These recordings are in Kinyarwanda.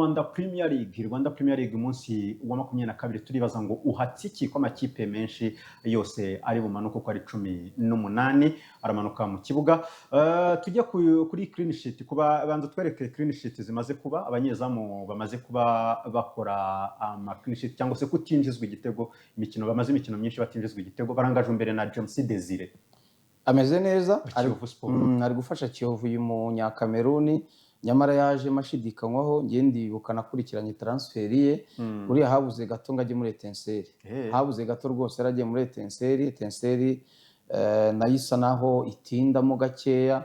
Rwanda Premier League. Rwanda Premier League, umunsi wa 22, turibaza ngo uhatse ko amakipe menshi yose ari bumanuke uko ari 18 aramanuka mu kibuga. Tujye kuri clean sheet. Kuba banza twereke clean sheet zimaze kuba, abanyezamu bamaze kuba bakora ama clean sheet cyangwa se kutinjizwa igitego, imikino bamaze, imikino myinshi batinjizwa igitego. Barangajwe imbere na James Desire. Ameze neza. Kiyovu Sport. Ari gufasha Kiyovu uyu Munyakameruni, nyamara yaje mashidikanywaho. Njye ndibuka nakurikiranye transfer ye, uriya habuze gato ngo ajye muri Etincelles. Habuze gato rwose, yaragiye muri Etincelles. Etincelles nayo isa naho itindamo gakeya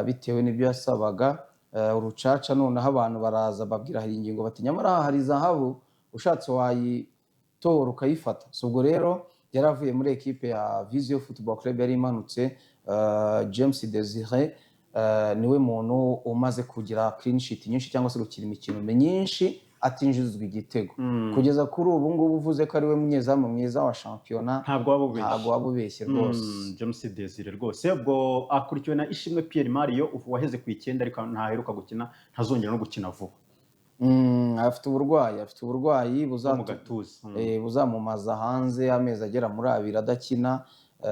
bitewe n'ibyo yasabaga. Urucaca noneho abantu baraza babwira hari ingingo bati nyamara aha hari zahabu, ushatse wayitora ukayifata. So ubwo rero yari avuye muri ekipe ya Vision Football Club yari imanutse. James Desire niwe muntu umaze kugira clean sheet nyinshi cyangwa se gukina imikino myinshi atinjizwa igitego kugeza kuri ubu ngubu. Uvuze ko ari we munyezamu mwiza wa shampiyona, ntabwo waba ubeshye. Ntabwo waba ubeshye rwose. James Desire rwose. Ubwo akurikiwe na Ishimwe Pierre Mario waheze ku 9, ariko ntaheruka gukina, ntazongera no gukina vuba. Afite uburwayi bwo mu gatuza. Buzamumaza hanze amezi agera muri 2 adakina.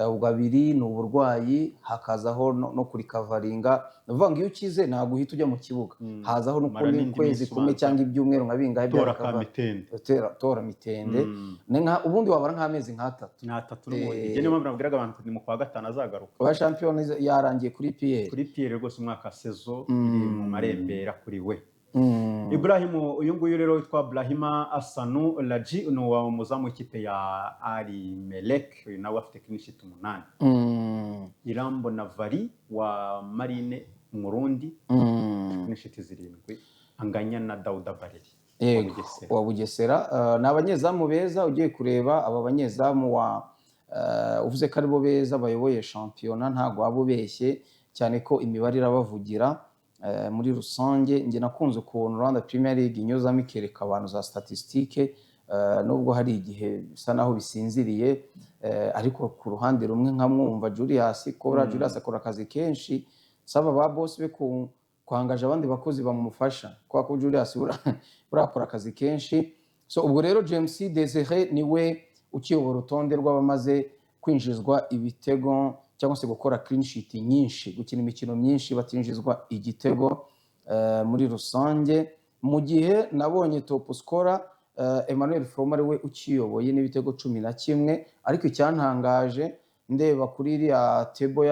Ubwo abiri ni uburwayi, hakazaho no kurecoveringa. Ni ukuvuga ngo iyo ukize ntabwo uhita ujya mu kibuga, hazaho Mara n'ukundi n'indi kwezi minsi kumwe ubanza. cyangwa ibyumweru nka bingahe bya Tora ka recover. mitende. Tora mitende. Ni ubundi wabara nk'amezi nk'atatu. Ni atatu n'ubundi. Njye niyo mpamvu nabwiraga abantu ko ni mu kwa gatanu azagaruka. Kuba shampiyona yarangiye kuri Pierre. Kuri Pierre rwose, umwaka saison iri mu marembera kuri we. Ibrahim, uyu nguyu rero witwa Brahima Asanu Laji, ni uwa muzamu w'ikipe ya Al Merrikh, uyu nawe afite clean sheet 8. Irambo na Vari wa Marine Murundi, clean sheet 7, anganya na Dauda Valeri wa Bugesera. Wa Bugesera. Ni abanyezamu beza. Ugiye kureba aba banyezamu wa uvuze ko aribo beza bayoboye shampiyona, ntabwo waba ubeshye, cyane ko imibare irabavugira muri rusange. Njye nakunze ukuntu Rwanda Premier League inyuzamo ikereka abantu za statistique, nubwo hari igihe bisa naho bisinziriye, ariko ku ruhande rumwe nkamwumva Julius ko buriya Julius akora akazi kenshi, saba ba boss be ku kwangaje abandi bakozi bamufasha, kubera ko Julius buriya akora akazi kenshi. So ubwo rero James Desire niwe ukiyobora urutonde rw'abamaze kwinjizwa ibitego cyangwa se gukora clean sheet nyinshi, gukina imikino myinshi batinjizwa igitego muri rusange, mu gihe nabonye top scorer Emmanuel Froma ari we ukiyoboye n'ibitego 11. Ariko icyantangaje ndeba kuri iriya table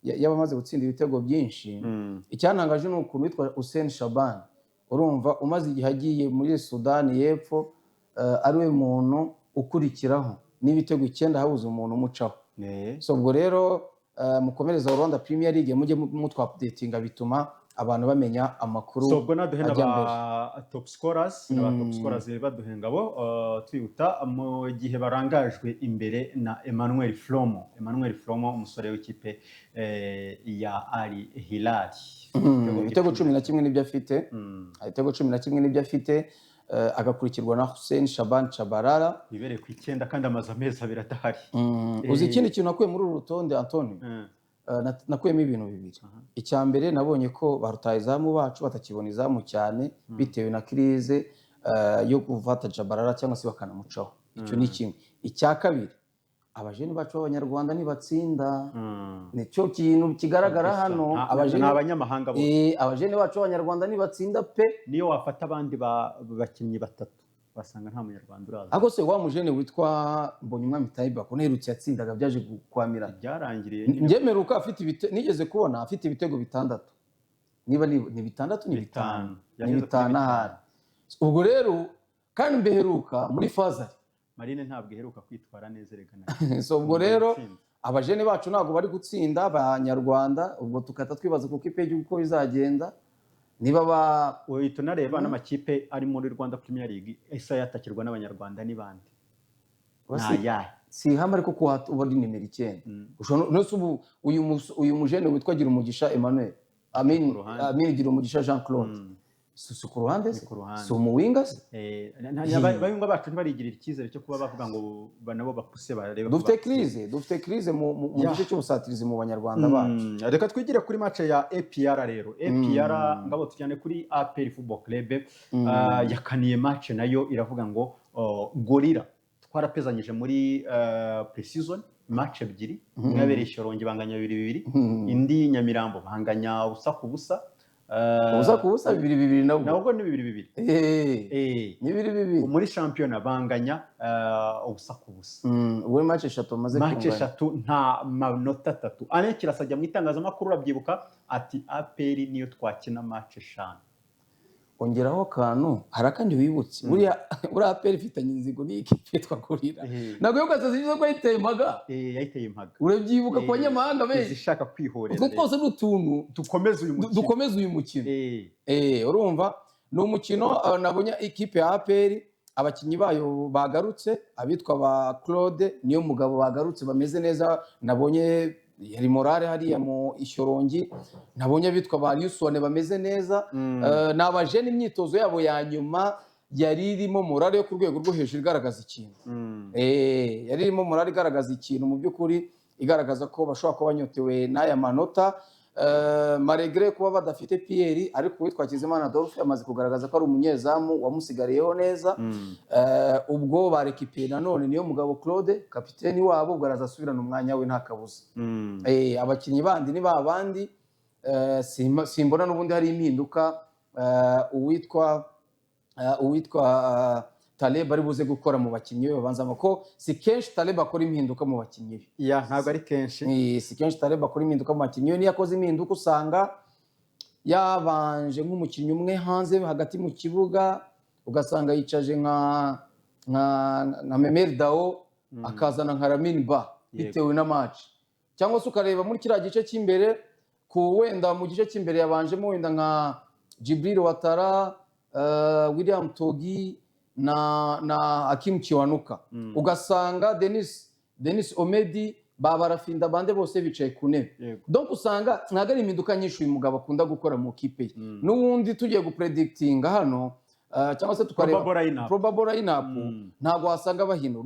y'abamaze gutsinda ibitego byinshi, icyantangaje ni ukuntu witwa Hussein Shaban, urumva umaze igihe agiye muri Sudani y'Epfo, ari we muntu ukurikiraho n'ibitego 9, habuze umuntu umucaho. So ubwo rero mukomereza Rwanda Premier League, mujye mutwa-updatinga, bituma abantu bamenya amakuru So ubwo naduhe ajya mbere. n'aba top scorers, n'aba top scorers baduhe ngabo twihuta, mu gihe barangajwe imbere na Emmanuel Flomo. Emmanuel Flomo, umusore w'ikipe ya Al Hilal. Ibitego 11 nibyo afite. Ibitego 11 nibyo afite, agakurikirwa na Hussein Shaban Chabarara. Ibereye ku 9 kandi amaze amezi 2 adahari. Uzi ikindi kintu nakuye muri uru rutonde, Antonio? Nakuyemo ibintu bibiri. Icya mbere, nabonye ko ba rutahizamu bacu batakibona izamu cyane bitewe na crise yo gufata Jabarara cyangwa se bakanamucaho. Icyo ni kimwe. Icya kabiri, abajeni bacu b'Abanyarwanda ntibatsinda. Nicyo kintu kigaragara hano. Abajeni ni abanyamahanga bose. Abajeni bacu b'Abanyarwanda ntibatsinda pe. Niyo wafata abandi bakinnyi batatu, basanga nta Munyarwanda uraza. Ariko se wa mujene witwa Mbonyumwami Taiba ko uherutse yatsindaga, byaje gukwamira? Byarangiriye nyine. Njyemeruka afite nigeze kubona afite ibitego bitandatu, niba ni bitandatu, ni bitanu. Bitanu. Ni Yageze kuri bitanu bitanu. ahari. Ubwo rero kandi mbeheruka muri fazari. Marine ntabwo iheruka kwitwara neza erega nayo. So ubwo rero Itsinda. abajene bacu ntabwo bari gutsinda Abanyarwanda. Ubwo tukahita twibaza kuko ipe y'igihugu uko bizagenda niba ba Uhita unareba n'amakipe ari muri Rwanda Premier League, ese yatakirwa n'Abanyarwanda ni bande? Ni ayahe? Si ihame, ariko ko uba ari nimero 9. Ushobora no se ubu uyu mujene witwa Girumugisha Emmanuel, Amin. Ku ruhande. Amin Girumugisha Jean Claude. Si ku ruhande Ni se? ku ruhande. Si umuwinger se? Abawinger bacu ntibarigirira icyizere cyo kuba bavuga ngo nabo bapuse barebe ko Dufite batsinda. crise mu gice cy'ubusatirizi mu Banyarwanda bacu. Reka twigire kuri match ya APR rero. APR, ngabo tujyane kuri APR Football Club. Yakaniye match nayo, iravuga ngo oh, Gorilla twarapezanyije muri pre-season match ebyiri, imwe yabereye i Shyorongi banganya 2-2, indi Nyamirambo banganya 0-0. 0-0, 2-2 nabwo. Nabwo ni 2-2. Ni 2-2. Muri shampiyona banganya 0-0. Ubu ni match eshatu bamaze Match kunganya. eshatu nta manota atatu. Ane kirasajya mu itangazamakuru, urabyibuka, ati APR niyo twakina match eshanu. Ongeraho akantu, hari akandi wibutse. Buriya APR ifitanye inzigo n'iyi kipe yitwa Gorilla. Ntabwo yo gasazi ko yayiteye impaga. Yayiteye impaga. Urabyibuka ku banyamahanga benshi. Izishaka kwihorera. Utwo twose ni utuntu dukomeze uyu mukino. Dukomeza uyu mukino. Urumva ni umukino nabonye ikipe ya APR abakinnyi bayo bagarutse, abitwa ba Claude niyo mugabo bagarutse bameze neza. Nabonye yari morale hariya mu Ishyorongi, nabonye abitwa ba Yusone bameze neza. Ni abajene, imyitozo yabo ya nyuma yari irimo morale yo ku rwego rwo hejuru igaragaza ikintu. Yari irimo morale igaragaza ikintu mu by'ukuri, igaragaza ko bashobora kuba banyotewe n'aya manota. Malgré kuba badafite Pierre, ariko uwitwa Hakizimana Adolphe amaze kugaragaza ko ari umunyezamu wamusigariyeho neza. Ubwo barekipiye nanone niyo mugabo Claude, kapiteni wabo, ubwo araza asubirana umwanya we nta kabuza. Abakinnyi bandi ni ba bandi, simbona n'ubundi hari impinduka uwitwa Taleb ari buze gukora mu bakinnyi be babanzamo, ko si kenshi Taleb akora impinduka mu bakinnyi be. Ya, ntabwo ari kenshi. Si kenshi Taleb akora impinduka mu bakinnyi be. Niyo akoze impinduka usanga yabanje nk'umukinnyi umwe hanze hagati mu kibuga, ugasanga yicaje nka Memel Dao, akazana nka Lamine Ba bitewe na match, cyangwa se ukareba muri kiriya gice cy'imbere, ku wenda mu gice cy'imbere yabanjemo wenda nka Djibril Ouattara, William Togi na Hakim Kiwanuka, ugasanga Denis Omedi ba Barafinda bande bose bicaye ku ntebe. Donc usanga ntabwo ari impinduka nyinshi uyu mugabo akunda gukora mu kipe ye. N'ubundi tugiye gupredictinga hano, cyangwa se tukareba Probable lineup. Probable lineup, ntabwo wasanga bahindura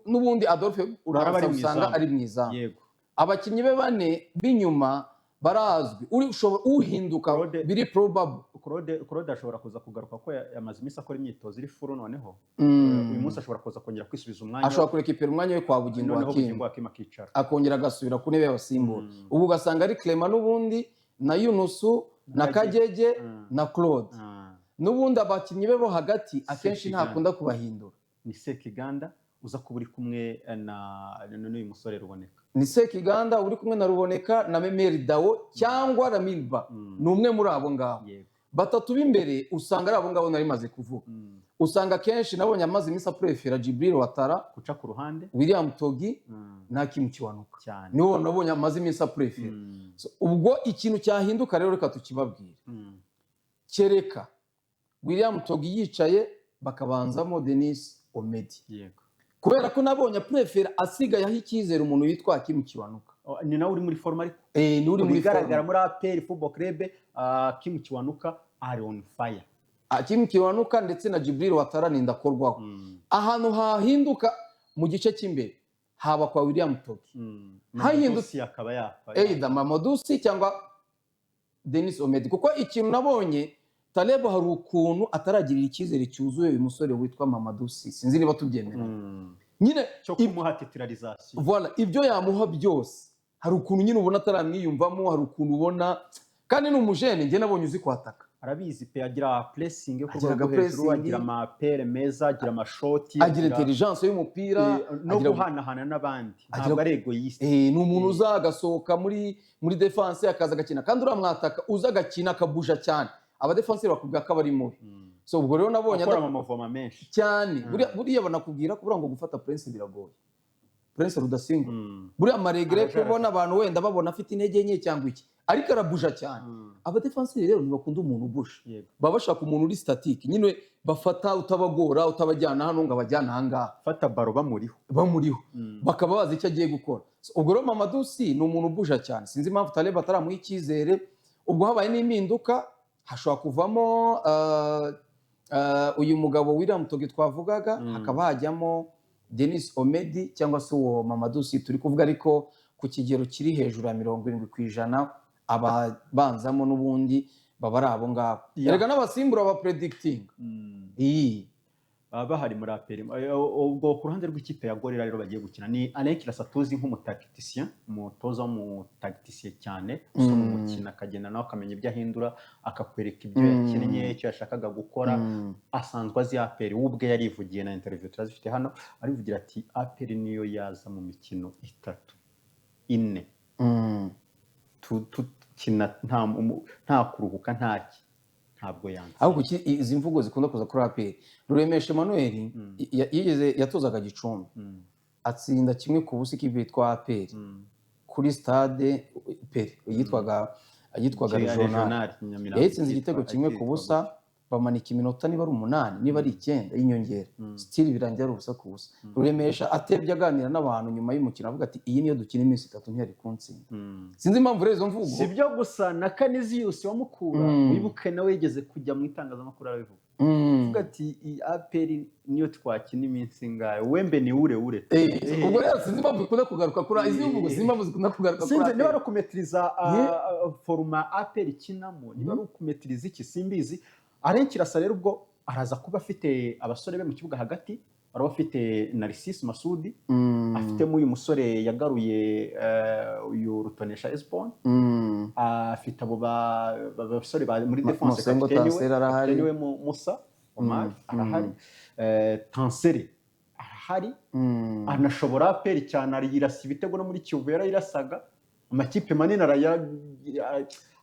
n'ubundi Adolphe Araba ari mu usanga izamu. ari mu izamu. Abakinnyi be bane b'inyuma barazwi, uri ushobora uhinduka biri probable. Claude ashobora kuza kugaruka ko yamaze iminsi akora imyitozo iri full noneho. Uyu munsi ashobora kuza kongera kwisubiza umwanya. Ashobora kurekipera umwanya we kwa Bugingo Noneho Hakim. Bugingo Hakim akicara. Akongera agasubira ku ntebe y'abasimbura. Ubu ugasanga ari Clement n'ubundi na Yunusu na Kagege. Kagege na Claude. N'ubundi abakinnyi be bo hagati akenshi Sekiganda. ntakunda kubahindura. Ni Sekiganda uza kuba uri kumwe na n'uyu musore Ruboneka. Ni Sekiganda uri kumwe na Ruboneka na Memel Dao cyangwa Lamine Ba. Ni umwe muri abo ngabo. Batatu b'imbere usanga ari abo ngabo nari maze kuvuga. Usanga akenshi nabonye amaze iminsi aprefera Djibril Ouattara, Guca ku ruhande. William Togi na Hakim Kiwanuka. Niwo nabonye amaze iminsi aprefera. So, ubwo ikintu cyahinduka rero reka tukibabwire. Kereka William Togi yicaye bakabanzamo Denis Omedi, kubera ko nabonye aprefera asigaye aho icyizere umuntu witwa Hakim Kiwanuka. Oh, ni nawe uri muri forme ariko. Ni uri muri Bigaragara forme. Muri APR Football Club, Hakim Kiwanuka ari on fire. Hakim Kiwanuka ndetse na Djibril Ouattara ni ndakorwaho. Ahantu hahinduka mu gice cy'imbere haba kwa William Togi. Hahindutse. Mamadou akaba yapfa. Either Mamadou Sy cyangwa Denis Omedi, kuko ikintu nabonye Taleb hari ukuntu ataragirira icyizere cyuzuye uyu musore witwa Mamadou Sy, sinzi niba tubyemera. Nyine Cyo kumuha titularisation. Voilà, ibyo yamuha byose hari ukuntu nyine ubona ataramwiyumvamo, hari ukuntu ubona kandi ni umujene, njye nabonye uzi kwataka. Arabizi pe, agira pressing yo ku Agira rwego rwo hejuru, pressing. Agira amapere meza, agira amashoti, Agira intelligence y'umupira. No guhanahana n'abandi, ntabwo ari égoïste. Ni umuntu uza agasohoka muri defense akaza agakina, kandi uriya mwataka uza agakina akabuja cyane, abadefanse bakubwira ko aba ari mubi. So ubwo rero nabonye Akora amamuvoma menshi. Cyane. Buriya banakubwira ko buriya ngo gufata Prince biragoye, Prince Rudasingwa. Buriya malgré Arajarajara. kubona abantu wenda babona afite intege nke cyangwa iki, ariko arabuja cyane. Abadefanseri rero ntibakunda umuntu ubusha. Baba bashaka umuntu uri statique nyine, bafata utabagora, utabajyana hano ngo abajyane ahangaha. Fata ballon bamuriho. Bamuriho, bakaba bazi icyo agiye gukora. So, ubwo rero Mamadou Sy ni umuntu ubuja cyane, sinzi impamvu Taleb ataramuha icyizere. Ubwo habaye n'impinduka Hashobora kuvamo uyu mugabo William Togi twavugaga, hakaba hajyamo Denis Omedi cyangwa se uwo Mamadou Sy turi kuvuga, ariko ku kigero kiri hejuru ya 70% ababanzamo n'ubundi baba ari abo ngabo. Erega n'abasimbura ba predicting iyi. Baba bahari muri APR. Ubwo ku ruhande rw'ikipe ya Gorilla rero bagiye gukina ni Alain Kirasa tuzi nk'umutacticien, umutoza w'umutacticien cyane, usoma umukino akagenda nawe akamenya ibyo ahindura, akakwereka ibyo yakinnye, icyo yashakaga gukora. Asanzwe azi APR, we ubwe yarivugiye na interview turazifite hano, arivugira ati APR niyo yaza mu mikino itatu ine tukina nta kuruhuka, ntaki, ntabwo yanze. Ahubwo kuki izi mvugo zikunda kuza kuri APR? Ruremesha Emmanuel yigeze yatozaga Gicumbi, atsinda 1-0 ikipe yitwa APR kuri stade Pere yitwaga Kigali Regional. Regional, Nyamirambo. Yayitsinze igitego kimwe Yitwa ku busa, bamanika iminota niba ari 8 niba ari 9 y'inyongera, still birangira ari 0-0. Ruremesha atebye aganira n'abantu nyuma y'umukino avuga ati iyi niyo dukina iminsi 3 ntiyari kuntsinda. Sinzi impamvu rero izo mvugo. Si byo gusa, na Canisius wa Mukura, wibuke nawe yigeze kujya mu itangazamakuru arabivuga, avuga ati iyi APR niyo twakina iminsi ingahe, wembe ni ure ure. Ubwo rero sinzi impamvu ikunda kugaruka kuri izi mvugo, sinzi impamvu zikunda kugaruka kuri Sinzi niba APR. ari ukumetiriza format APR ikinamo, niba ari ukumetiriza iki, simbizi. Alain Kirasa rero ubwo araza kuba afite abasore be mu kibuga hagati, araba afite Narcisse Masudi, afitemo uyu musore yagaruye, uyu Rutonesha Esbon, afite abo basore muri défense. Musengo Kapiteni we Tanseri arahari. Kapiteni we Musa Omar arahari. Tanseri arahari. Anashobora APR cyane, arayirasa ibitego, no muri Kiyovu yarayirasaga. Amakipe manini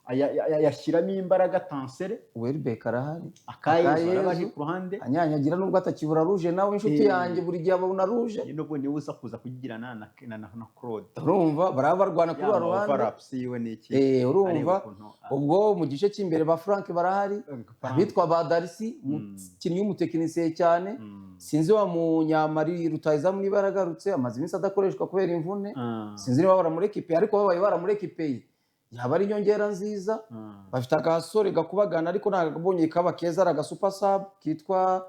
ayashyiramo imbaraga Tansere. Welbeck arahari. Akayezu Akayezu. araba ari ku ruhande. Anyanyagira nubwo atakibura rouge, nawe inshuti yanjye buri gihe abona rouge. Nubwo niwe uza kuza kugirana na Claude. Urumva baraba barwana kuri Yaba ruhande. overlaps yiwe ni iki? Urumva Areba ukuntu, ubwo mu gice cy'imbere ba Frank barahari, abitwa ba Darcy, umukinnyi w'umutekinisiye cyane. Sinzi wa munyamari rutahizamu niba yaragarutse, amaze iminsi adakoreshwa kubera imvune. Sinzi niba baramurekipeye, ariko babaye baramurekipeye yaba ari inyongera nziza. Bafite agasore gakubagana ariko ntabwo kaba keza, ari agasuper sub kitwa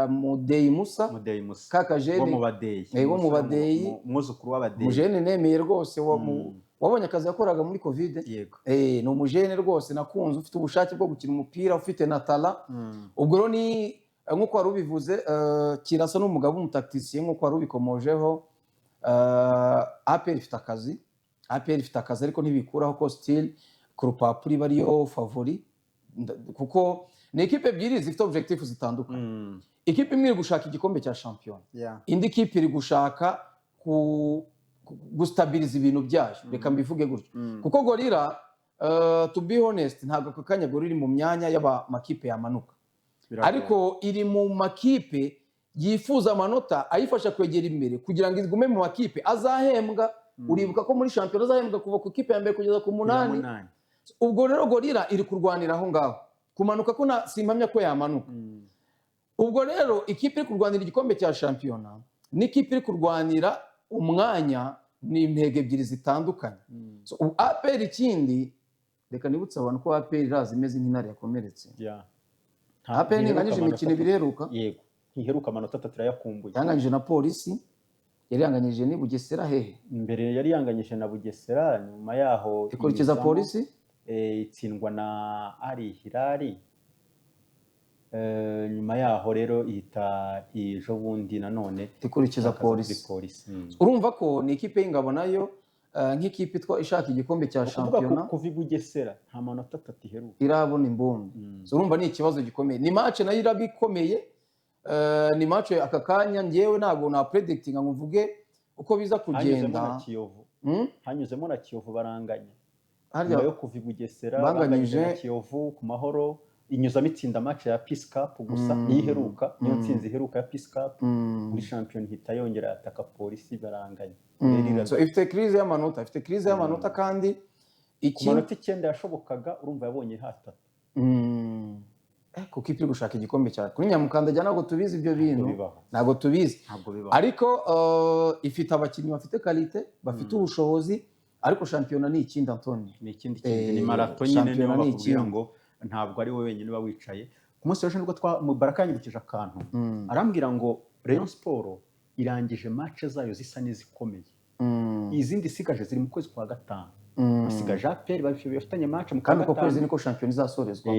Mudeyi Musa. Mudeyi Musa. Kakajene. Wo mu Badeyi. Wo mu Musa, Badeyi. Umwuzukuru w'Abadeyi. Umujene nemeye rwose wabonye akazi yakoraga muri Covid. Yego. Ni umujene rwose nakunze, ufite ubushake bwo gukina umupira, ufite na talent. Ubwo rero ni nk'uko wari ubivuze, Kirasa n'umugabo w'umutacticien nk'uko wari ubikomojeho. APR ifite akazi, APR ifite akazi, ariko ntibikuraho ko still ku rupapuro iba ariyo favori. Kuko ni ikipe ebyiri zifite objectif zitandukanye. Ikipe imwe iri gushaka igikombe cya shampiyona, indi kipe iri gushaka gustabiriza ibintu byayo, reka mbivuge gutyo. Kuko Gorilla, to be honest, ntabwo aka kanya Gorilla iri mu myanya y'amakipe yamanuka. Biragoye. Ariko iri mu makipe yifuza amanota ayifasha kwegera imbere kugira ngo igume mu makipe azahembwa. Uribuka ko muri shampiyona azahembwa kuva ku ikipe ya mbere kugeza ku munani. Munani. Ubwo rero Gorilla iri kurwanira aho ngaho kumanuka ko simpamya ko yamanuka. Ubwo rero ikipe iri kurwanira igikombe cya shampiyona n'ikipe iri kurwanira umwanya ni intego ebyiri zitandukanye. So, ubu APR, ikindi reka nibutse abantu ko APR iraza imeze nk'intare yakomeretse. APR ntinganyije Ntiheruka imikino amanota ibiri iheruka. atatu. Yego, ntiheruka amanota 3, irayakumbuye. Yanganyije na Polisi, yari yanganyije ni Bugesera hehe? Mbere yari yanganyije na Bugesera, nyuma yaho ikurikiza inyuzamo, Polisi. Itsindwa na Al Hilal. Nyuma yaho rero ihita ejo bundi nanone ikurikiza itakaza kuri Polisi. Polisi. Urumva ko ni ikipe y'ingabo nayo, nk'ikipe ishaka igikombe cya Ni ukuvuga ko shampiyona. kuva i Bugesera nta manota 3 iheruka. Irabona imbumbe. So urumva ni ikibazo gikomeye, ni match nayo iraba ikomeye. Ni match aka kanya ngewe ntabwo na predictinga ngo mvuge uko biza Hanyuzemo kugenda. na Kiyovu. Hanyuzemo na Kiyovu, baranganya. Harya Nyuma yo kuva i Bugesera banganyije banganyije na Kiyovu ku Mahoro, inyuzamo itsinda match ya Peace Cup gusa, niyo iheruka, niyo ntsinzi iheruka ya Peace Cup. Muri shampiyona ihita yongera yataka Polisi, baranganya. Rero So ifite crise y'amanota, ifite crise y'amanota kandi ku iki manota 9 yashobokaga, urumva yabonye hatatu. Kuko ipe iri gushaka igikombe cyane kuri Nyamukandagira, ntabwo tubizi ibyo bintu. Bibaho. Ntabwo tubizi. Ntabwo bibaho. Ariko ifite abakinnyi bafite qualité, bafite ubushobozi, ariko shampiyona ni ikindi, Antoni. Ni ikindi kintu, ni marathon nyine. Shampiyona Niyo ni bakubwira ikindi. ngo Ntabwo ari we wenyine uba wicaye. Ku munsi w'ejo nibwo Mubaraka yanyibukije akantu, arambwira ngo Rayon Sport irangije match zayo zisa n'izikomeye, izindi isigaje ziri mu kwezi kwa gatanu. Isigaje APR bafitanye match mu kwa Kandi uko kwezi gatanu niko shampiyona izasorezwamo.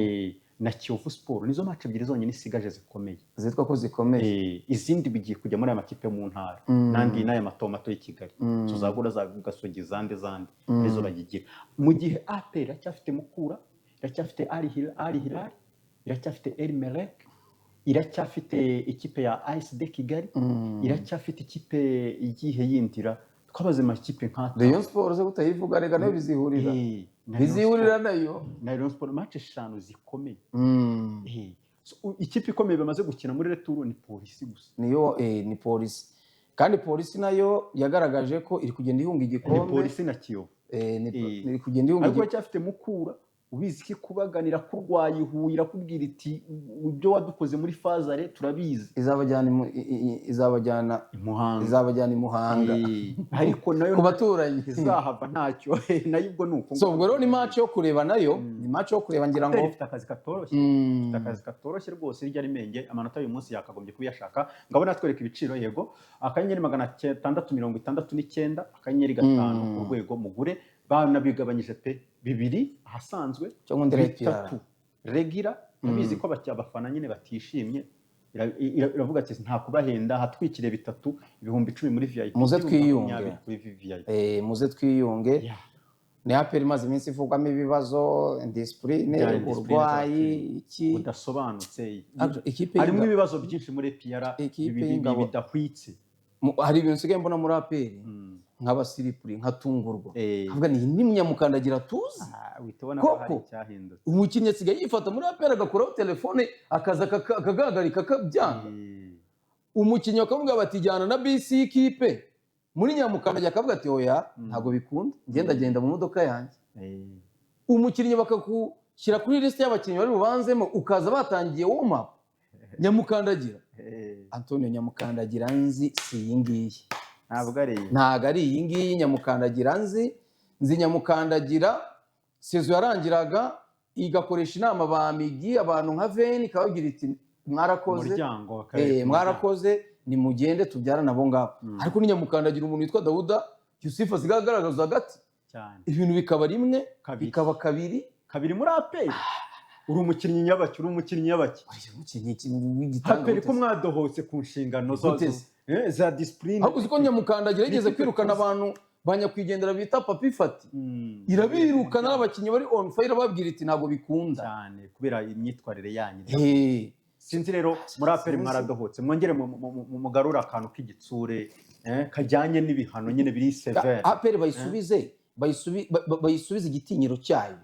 Na Kiyovu Sport. Nizo match ebyiri zonyine isigaje zikomeye. Zitwa ko zikomeye. Izindi bigiye kujya muri aya makipe yo mu ntara n'andi n'aya mato mato y'i Kigali, tuzagura za Gasogi, zande zande, arizo bagigira, mu gihe APR iracyafite Mukura, iracyafite Al Hilal, iracyafite El Merreikh, iracyafite ikipe ya AS de Kigali, iracyafite ikipe igihe yindira twabaze amakipe nk'atanu. Rayon Sport ze kutayivuga? Reka nayo bizihurira. Na Rayon Bizihurira Sport. nayo. Na Rayon Sport, match eshanu zikomeye. So, ikipe ikomeye bamaze gukina muri retour ni Polisi gusa. Niyo, ni Polisi, kandi Polisi nayo yagaragaje ko iri kugenda ihunga Ni igikombe. Polisi na Kiyovu. Ni iri kugenda ihunga Ariko igikombe. iracyafite Mukura, ubizi ko ikubaganira, kurwaye Huye, irakubwira iti: "Ibyo wadukoze muri fazare turabizi." Izabajyana izabajyana I Muhanga. Izabajyana i Muhanga. Ariko nayo ku baturanyi. Izahava ntacyo nayo, ubwo ni uko. So ubwo rero ni match yo kureba, nayo ni match yo kureba, ngira ngo. APR ifite akazi katoroshye. Ifite akazi katoroshye rwose. Hirya ari amanota y'uyu munsi yakagombye kuyashaka. Ngabona atwereka ibiciro. Yego, *669 *5 urwego, mugure. Banabigabanyije pe, bibiri ahasanzwe, Cyangwa ndera. bitatu regular. Ndabizi ko abafana nyine batishimye. Iravuga ati: "Nta kubahenda, hatwikire bitatu, 10,000 muri VIP, Muze ibihumbi twiyunge. 20 kuri VVIP." Muze twiyunge. Ni APR imaze iminsi ivugwamo ibibazo, indiscipline, Bya indiscipline uburwayi, z'abakinnyi. iki. Budasobanutse. Ikipe Harimo y'ingabo ibibazo byinshi muri APR Ikipe y'ingabo. bidahwitse. Hari ibintu nsigaye mbona muri APR nk'abasiripuri, nkatungurwa, nkavuga ni ni Nyamukandagira tuzi. Ah, uhita ubona ko hari Koko. icyahindutse. Umukinnyi asigaye yifata muri APR, agakuraho telefone, akaza akagahagarika, akabyanga. Umukinnyi bakavuga bati: "Jyana na bisi y'ikipe muri Nyamukandagira," akavuga ati: "Oya, ntabwo bikunda, ngenda genda mu modoka yanjye." Umukinnyi bakakushyira kuri lisite y'abakinnyi bari bubanzemo, ukaza batangiye warm up. Nyamukandagira, Antonio, Nyamukandagira nzi si iyi ngiyi. Ntabwo ari iyi. Ntabwo ari iyi ngiyi Nyamukandagira nzi. Nzi Nyamukandagira saison yarangiraga igakoresha inama ba Migi, abantu nka Veni, ikababwira iti: "Mwarakoze." Umuryango w'akarere k'umuryango. "Mwarakoze, nimugende tubyarane abo ngabo." Ariko ni Nyamukandagira umuntu witwa Dawuda Yusufu asigaye agaragaza hagati, Cyane. ibintu bikaba rimwe, Kabiri. bikaba kabiri. Kabiri muri APR, uri umukinnyi nyabaki? Uri umukinnyi nyabaki? Uriya mukinnyi w'igitanga. APR ko mwadohotse ku nshingano Gute se? Za discipline. Ahubwo uzi ko Nyamukandagira yigeze N'ikipe kwirukana tuzi. abantu ba nyakwigendera bita Papi Fati, irabirukana n'abakinnyi bari on fire, babwira iti: "Ntabwo bikunda." Cyane, kubera imyitwarire yanyu. Sinzi rero muri APR. Sinzi. Mwaradohotse, mwongere mugarure akantu k'igitsure, kajyanye n'ibihano nyine biri sévère. APR bayisubize, bayisubize igitinyiro cyayo.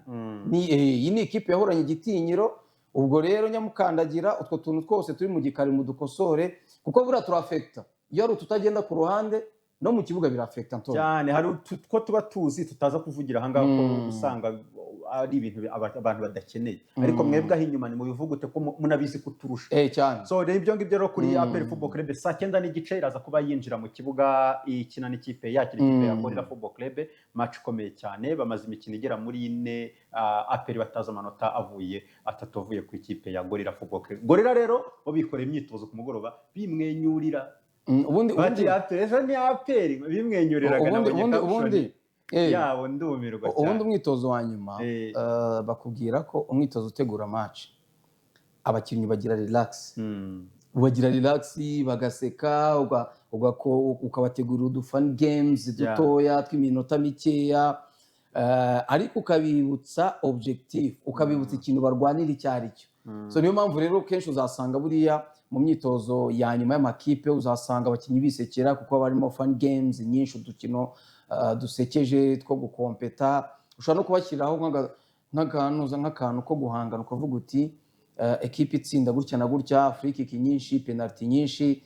Ni iyi ni ikipe yahoranye igitinyiro. Ubwo rero Nyamukandagira, utwo tuntu twose turi mu gikari mudukosore, kuko buriya turafekita. Iyo ari ututagenda ku ruhande, no mu kibuga birafekita, Antonio. Cyane, hari two tuba tuzi tutaza kuvugira ahangaha, ko usanga ari ibintu abantu badakeneye, ariko mwebwe aho inyuma ni mubivugute ko munabizi kuturusha. Cyane. So rero ibyo ngibyo rero kuri APR Football Club, saa 9:30 iraza kuba yinjira mu kibuga ikina n'ikipe, yakira ikipe ya Gorilla Football Club, match ikomeye cyane. Bamaze imikino igera muri ine APR batazi amanota avuye atatu avuye ku ikipe ya Gorilla Football Club. Gorilla rero bo bikoreye imyitozo ku mugoroba, bimwenyurira. Ubundi Bati ubundi APR ejo ni APR, bimwenyuriraga. ubundi Nabonye ubundi caption ubundi yabo, ndumirwa ubundi cyane. Umwitozo wa nyuma, bakubwira ko umwitozo utegura match abakinnyi bagira relax, bagira relax, bagaseka, ukabategurira udu fun games dutoya tw'iminota mikeya, ariko ukabibutsa objectif, ukabibutsa ikintu barwanira icyo ari cyo. So niyo mpamvu rero kenshi uzasanga buriya mu myitozo ya nyuma y'amakipe uzasanga abakinnyi bisekera, kuko haba harimo fun games nyinshi, udukino dusekeje two gukompeta. Ushobora no kubashyiriraho nk'akantu ko guhangana, ukavuga uti: "Ekipe itsinda gutya na gutya, free kick nyinshi, penalty nyinshi,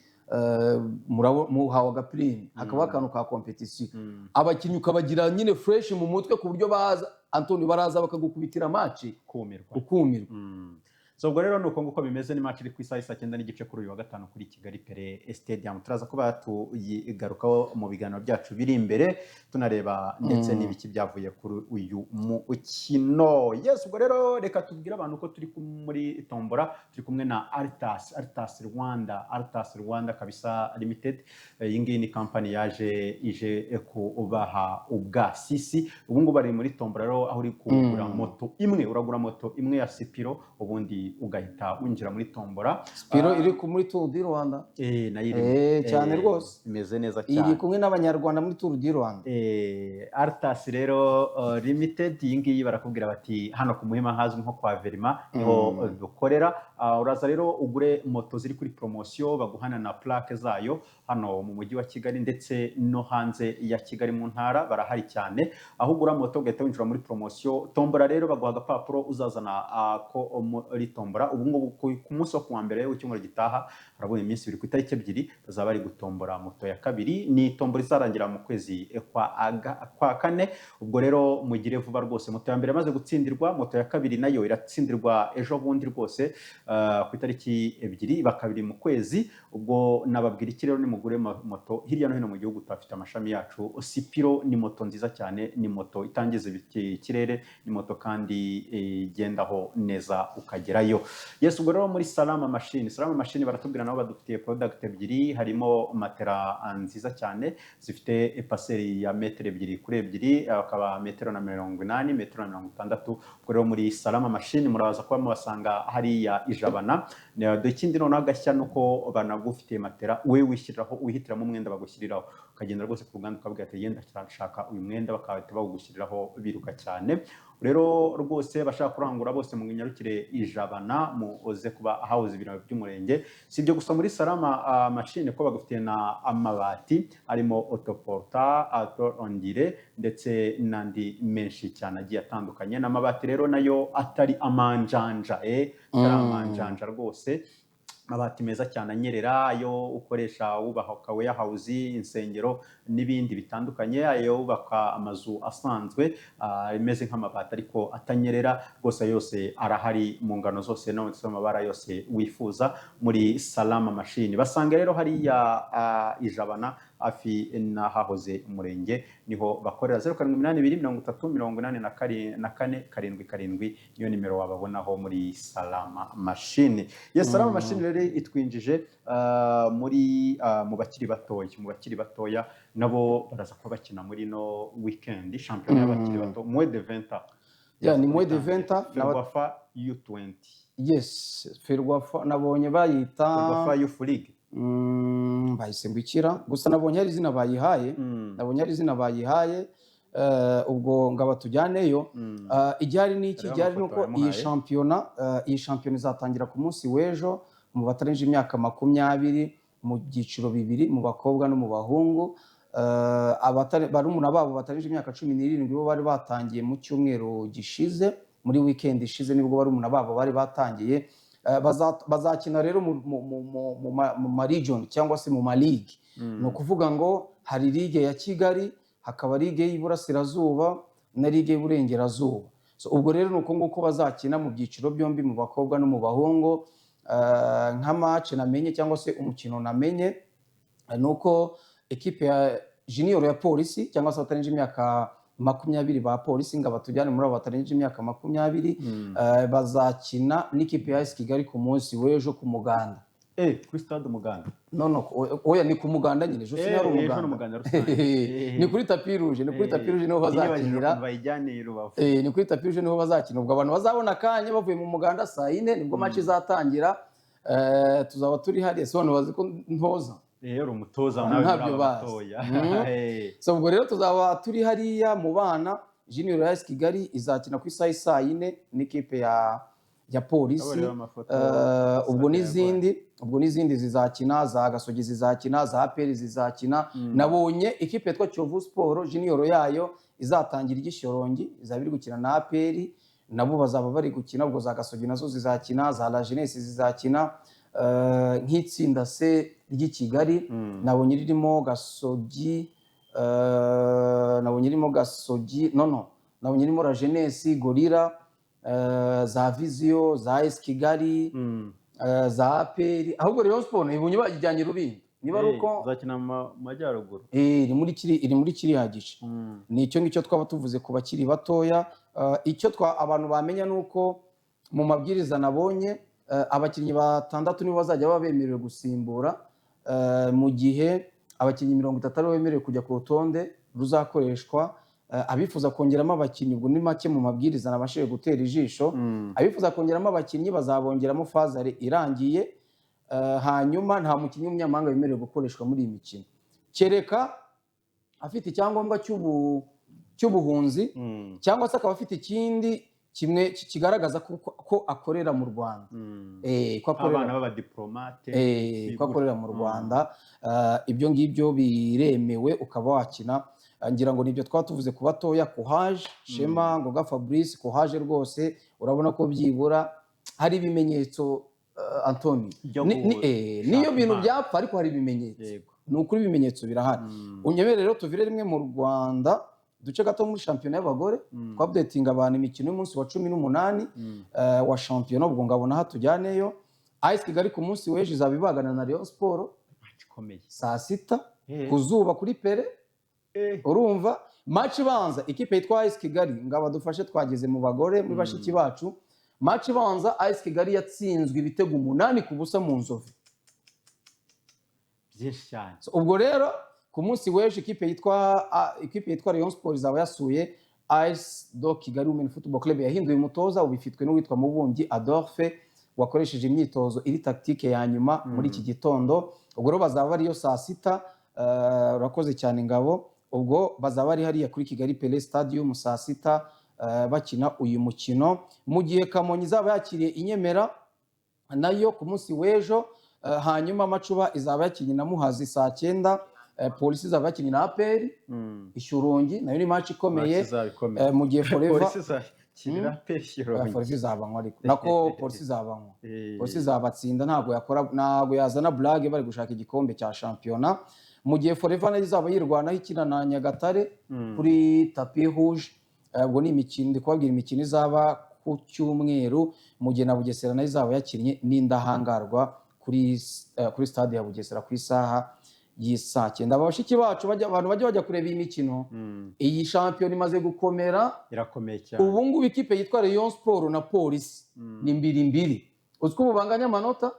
muhawe agaprime." Hakaba akantu ka competition, abakinnyi ukabagira nyine fresh mu mutwe, ku buryo baza, Antonio, baraza bakagukubitira match Kumirwa. Ukumirwa. So ubwo rero ni uko nguko bimeze. Ni match iri ku isaha 9:30 kuri uyu wa gatanu kuri Kigali Pele Stadium. Turaza kuba tuyigarukaho mu biganiro byacu biri imbere, tunareba ndetse n'ibiki byavuye kuri uyu mukino. Yes, ubwo rero reka tubwire abantu ko turi muri tombora, turi kumwe na Altas, Altas Rwanda, Altas Rwanda kabisa Limited. Iyi ngiyi ni company yaje ije kubaha ubwasisi. Ubu ngubu bari muri tombora rero, aho uri kugura moto imwe, uragura moto imwe ya Sipiro, ubundi ugahita winjira muri tombora. Spiro iri muri Tour du Rwanda. Nayo irimo. Cyane rwose. Imeze neza Iri cyane. kumwe n'Abanyarwanda muri Tour du Rwanda. Altas rero Limited, iyi ngiyi barakubwira bati hano ku Muhima hazwi nko kwa Verima niho dukorera. Uraza rero ugure moto ziri kuri promosiyo, baguhana na plaque zayo hano mu mujyi wa Kigali ndetse no hanze ya Kigali mu ntara barahari cyane, aho ugura moto ugahita winjira muri promosiyo. Tombora rero baguha agapapuro uzazana ko muri tombora. Ubu ngubu ku munsi wo kuwa mbere w'icyumweru gitaha, harabura iminsi 2, ku itariki 2 bazaba bari gutombora moto ya kabiri. Ni tombora izarangira mu kwezi kwa kane. Ubwo rero mugire vuba rwose. Moto ya mbere yamaze gutsindirwa, moto ya kabiri nayo iratsindirwa ejo bundi rwose, ku itariki 2 bakabiri mu kwezi. Ubwo nababwira iki rero? Nimugure moto hirya no hino mu gihugu tuhafite amashami yacu. Sipiro ni moto nziza cyane, ni moto itangiza ikirere, ni moto kandi igendaho neza ukagerayo. Yes, ubwo rero muri Salama Machine, Salama Machine baratubwira nabo badufitiye product ebyiri, harimo matera nziza cyane zifite épaisseur ya metero 2 kuri 2, akaba metero na 80, metero na 60. Ubwo rero muri Salama Machine muraza kuba mubasanga hariya Ijabana. Dore ikindi noneho agashya ni uko banagufitiye matera we wishyiriraho, wihitiramo umwenda bagushyiriraho, ukagenda rwose ku ruganda ukabwira ati yenda ndashaka uyu mwenda, bakahita bawugushyiriraho biruka cyane. Rero rwose bashaka kurangura bose munyarukire Ijabana, muze kuba hahoze ibiro by'umurenge. Si ibyo gusa muri Salama Machine ko bagufitiye na amabati arimo autoportant, auto ondulé ndetse n'andi menshi cyane agiye atandukanye. N'amabati rero nayo atari amanjanja, atari amanjanja rwose, amabati meza cyane anyerera, ayo ukoresha wubaka warehouse, insengero n'ibindi bitandukanye, ayo wubaka amazu asanzwe ameze nk'amabati ariko atanyerera rwose, yose arahari mu ngano zose no mu mabara yose wifuza muri Salama Machine. Basanga rero hariya Ijabana hafi n'ahahoze umurenge niho bakorera. 0782 30 84 77 niyo nimero wababonaho muri Salama Machine. Yes, Salama Machine rero itwinjije muri mu bakiri batoya. Mu bakiri batoya nabo baraza kuba bakina muri no weekend shampiyona y'abakiri bato, moins de 20 ans. Yeah, ni moins de 20 ans. Ferwafa U20. Yes, Ferwafa nabonye bayita Ferwafa Youth League. Bahise ngwikira gusa nabonye hari izina bayihaye. Nabonye hari izina bayihaye. Ubwo ngaba tujyaneyo. Igihari ni iki? Hariho Igihari ni amafoto uko iyi yamuhaye. shampiyona, iyi shampiyona izatangira ku munsi w'ejo mu batarengeje imyaka 20 mu byiciro bibiri, mu bakobwa no mu bahungu. Barumuna babo batarengeje imyaka 17 bo bari batangiye mu cyumweru gishize, muri weekend ishize nibwo barumuna babo bari batangiye. Bazakina rero mu ma region cyangwa se mu ma league. Ni ukuvuga ngo hari ligue ya Kigali, hakaba ligue y'Iburasirazuba na ligue y'Iburengerazuba. So, ubwo rero ni uko nguko bazakina mu byiciro byombi, mu bakobwa no mu bahungu. Nka match namenye cyangwa se umukino namenye ni uko ekipe ya junior ya Polisi cyangwa se batarengeje imyaka 20 ba Polisi, ngo abatujyane muri abo batarengeje imyaka 20, bazakina n'ikipe ya AS Kigali ku munsi w'ejo ku Muganda. Kuri stade Umuganda? No, oya, ni ku Muganda nyine, ejo sinari Ejo ni Umuganda. Umuganda rusange. Ni kuri tapis rouge, ni kuri tapis rouge niho bazakinira. Bayijyane i Rubavu. Ni kuri tapis rouge niho bazakina. Ubwo abantu bazabona akanya bavuye mu muganda saa 4 nibwo match izatangira. Tuzaba turi hariya. So abantu bazi ko ntoza. Uri umutoza nawe muri Ntabyo aba bazi. batoya. So ubwo rero tuzaba turi hariya mu bana. Junior ya AS Kigali izakina ku isaha saa 4 n'ikipe ya Polisi. Ndabona amafoto Ubwo Sadio. Ubwo n'izindi zizakina, za Gasogi zizakina, za APR zizakina. Nabonye ikipe yitwa Kiyovu Sport junior yayo izatangira igishyorongi, izaba iri gukina na APR, nabo bazaba bari gukina. Ubwo za Gasogi nazo zizakina, za La Jeunesse zizakina. Nk'itsinda C ry'i Kigali nabonye ririmo Gasogi, nabonye ririmo Gasogi, no, nabonye ririmo La Jeunesse, Gorilla. za Vision, za AS Kigali, za APR. Ahubwo Rayon Sport ibonye bayijyanye Rulindo, niba ari uko. Zakina mu majyaruguru. Iri muri kiriya gice. Ni icyo ngicyo twaba tuvuze ku bakiri batoya. Icyo abantu bamenya ni uko mu mabwiriza nabonye, abakinnyi batandatu nibo bazajya baba bemerewe gusimbura, mu gihe abakinnyi 30 aribo bemerewe kujya ku rutonde ruzakoreshwa. Abifuza kongeramo abakinnyi, ubwo ni make mu mabwiriza nabashije gutera ijisho, abifuza kongeramo abakinnyi bazabongeramo phase aller irangiye. Hanyuma nta mukinnyi w'umunyamahanga wemerewe gukoreshwa muri iyi mikino, kereka afite icyangombwa cy'ubuhunzi cyangwa se akaba afite ikindi kimwe kigaragaza ko akorera mu Rwanda. Ko akorera Abana b'abadiplomate. Ko akorera mu Rwanda. Ibyo ngibyo biremewe, ukaba wakina. Ngira ngo nibyo twaba tuvuze ku batoya. Kuhaje Shema Ngoga Fabrice, kuhaje rwose, urabona ko byibura hari ibimenyetso, Antoni. Byo Niyo gushaka bintu impano. byapfa, ariko hari ibimenyetso. Ni ukuri, ibimenyetso birahari. Unyemere rero tuvire rimwe mu Rwanda, duce gato muri shampiyona y'abagore, twaupdatinga abantu imikino y'umunsi wa 18 wa shampiyona. Ubwo ngabona aho tujyaneyo AS Kigali ku munsi w'ejo izaba ibagana na Rayon Sport Match ikomeye. saa 6 ku zuba kuri Pele. Urumva match ibanza, ikipe yitwa AS Kigali, ngo abadufashe, twageze mu bagore muri bashiki bacu. Match ibanza, AS Kigali yatsinzwe ibitego 8-0 mu Nzovu. Byinshi cyane. So, ubwo rero ku munsi w'ejo ikipe yitwa Rayon Sport izaba yasuye AS do Kigali Women Football Club yahinduye umutoza, ubu ifitwe n'uwitwa Mubumbyi Adolphe, wakoresheje imyitozo iri tactique ya nyuma muri iki gitondo. Ubwo rero bazaba bariyo saa 6. Urakoze cyane, Ngabo. Ubwo bazaba bari hariya kuri Kigali Pele Stadium saa 6, bakina uyu mukino, mu gihe Kamonyi izaba yakiriye Inyemera nayo ku munsi w'ejo. Hanyuma Macuba izaba yakinnye na Muhazi saa 9. Polisi izaba yakinnye na APR Ishyorongi, nayo ni match ikomeye. Match izaba ikomeye. Mu gihe Forever Polisi izakirira Pe Oya, Forever izabanywa, ariko nako Polisi izabanywa. Polisi izabatsinda, ntabwo yakora, ntabwo yazana blague bari gushaka igikombe cya shampiyona. Mu gihe Forever nayo izaba yirwanaho ikina na Nyagatare kuri tapis rouge. Ubwo ni imikino ndi kubabwira, imikino izaba ku cyumweru, mu gihe na Bugesera nayo izaba yakinnye n'Indahangarwa kuri stade ya Bugesera ku isaha y'isaa 9. Aba bashiki bacu abantu bajya bajya kureba iyi mikino. Iyi shampiyona imaze gukomera. Irakomeye cyane. Ubu ngubu ikipe yitwa Rayon Sport na Polisi ni mbiri mbiri. Uzi ko ubu banganya amanota,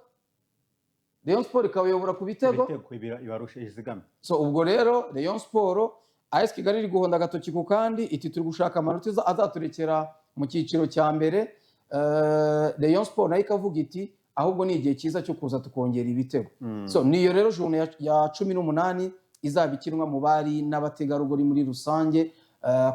Rayon Sport ikabayobora ku bitego. Ibitego ibarusha izigame. So ubwo rero Rayon Sport, AS Kigali iri guhonda agatoki ku kandi, iti turi gushaka amanota azaturekera mu cyiciro cya mbere. Rayon Sport nayo ikavuga iti ahubwo ni igihe cyiza cyo kuza tukongera ibitego. So niyo rero journée ya 18 izaba ikinwa mu bari n'abategarugori muri rusange.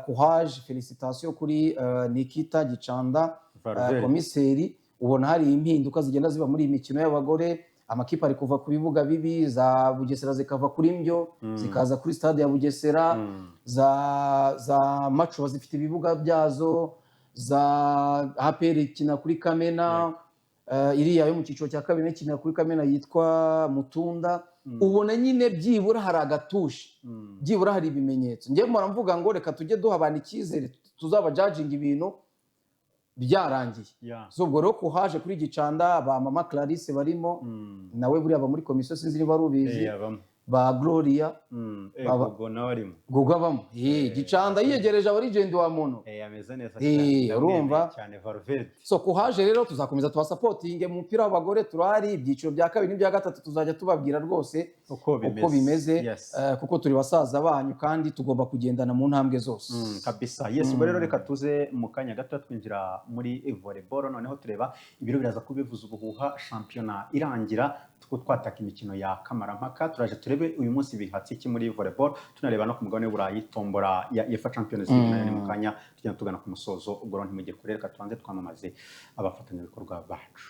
Courage, félicitation kuri Nikita Gicanda, Valverde. Komiseri. Ubona hari impinduka zigenda ziba muri iyi mikino y'abagore. Amakipe ari kuva ku bibuga bibi, za Bugesera zikava kuri Mbyo, zikaza kuri stade ya Bugesera, za Macuba zifite ibibuga byazo, za APR ikina kuri Kamena, iriya yo mu cyiciro cya kabiri ikina kuri Kamena yitwa Mutunda. Ubona nyine byibura hari agatushi, byibura hari ibimenyetso. Njyewe mpora mvuga ngo reka tujye duha abantu icyizere, tuzaba judging ibintu byarangiye. So ubwo rero kuhaje kuri Gicanda, ba mama Clarisse barimo, nawe buriya aba muri komisiyo, sinzi niba ari ubizi. Abamo. Ba Gloria. Gogo nawe arimo. Gogo abamo. Gicanda yiyegereje aba legend wa muntu. Ameze neza cyane. Urumva? Ndamwemeye cyane Valverde. So kuhaje rero tuzakomeza tubasupportinge mu mupira w'abagore. Turahari, ibyiciro bya kabiri n'ibya gatatu tuzajya tubabwira rwose uko bimeze, uko bimeze, kuko turi basaza banyu kandi tugomba kugendana mu ntambwe zose. Kabisa, yes. Ubwo rero reka tuze mu kanya gato twinjira muri volleyball, noneho tureba ibiro biraza kubivuza ubuhuha shampiyona irangira, two twataka imikino ya kamarampaka. Turaje turebe uyu munsi bihatse iki muri volleyball, tunareba no ku mugabane w'Uburayi tombora ya UEFA Champions League, nayo ni mu kanya tugenda tugana ku musozo. Ubwo rero ntimujye kure, reka tubanze twamamaze abafatanyabikorwa bacu.